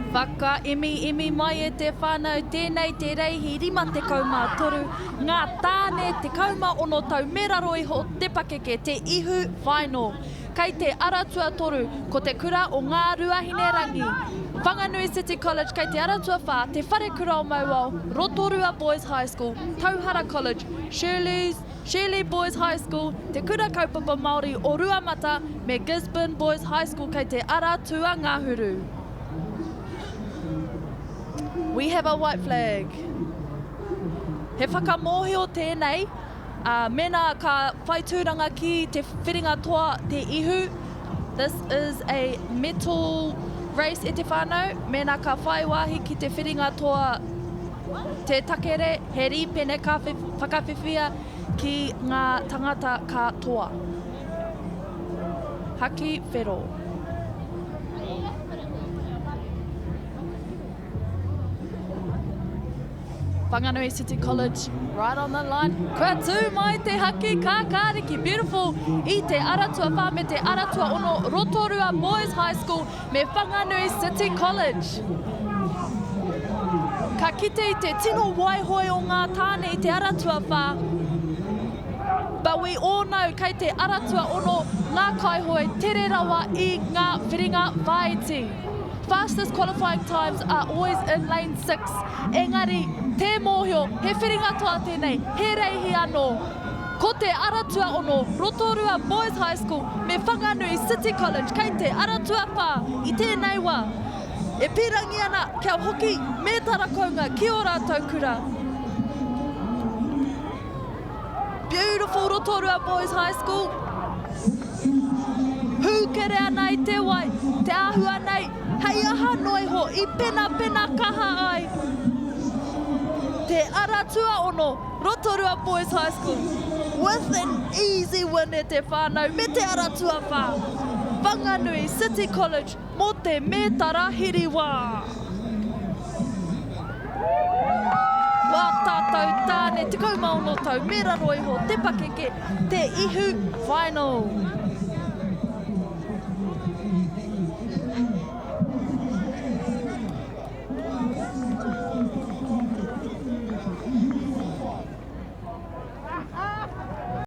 Whakaemiemi mai e te whānau, tēnei te reihi 53, ngā tāne 16 tau me raro iho te pakeke, te ihu final. Kei te ara tuatoru, ko te kura o Ngā Ruahine Rangi, Whanganui City College kei te ara tuawhā, Te Wharekura o Mauao, Rotorua Boys High School, Tauhara College, Shirley's, Shirley Boys High School, Te Kura Kaupapa Māori o Ruamata me Gisborne Boys High School kei te ara tuangahuru. We have a white flag. He whakamōhio tēnei, ā, mēnā ka whai tūranga ki te whiringa toa te ihu, this is a metal race e te whānau, mēnā ka whai wāhi ki te whiringa toa te takere, he rīpene ka whakawhiwhia ki ngā tangata ka toa. Haki whero. Whanganui City College, right on the line. Kua tū mai te haki kākāriki, beautiful, i te ara tuawhā me te ara tuaono, Rotorua Boys High School me Whanganui City College. Ka kite i te tino waihoe o ngā tāne i te ara tuawhā. But we all know kei te ara tuaono ngā kaihoe tere rawa i ngā whiringa whāiti. Fastest qualifying times are always in lane 6, engari, tē mōhio, he whiringa toa tēnei, he reihi anō. Ko te ara tuaono, Rotorua Boys High School me Whanganui City College kei te ara tuawhā i tēnei wā. E pīrangi ana kia hoki mētara kounga ki ō rātou kura. Beautiful Rotorua Boys High School. Hūkere ana i te wai, te āhua nei, hei aha noa iho i penapena kaha ai. Te ara tuaono, Rotorua Boys High School. With an easy win e te whānau me te ara tuawhā. Whanganui City College mō te mētara hiriwā. Wā tātou tāne 16 tau me raro iho te pakeke, te ihu final.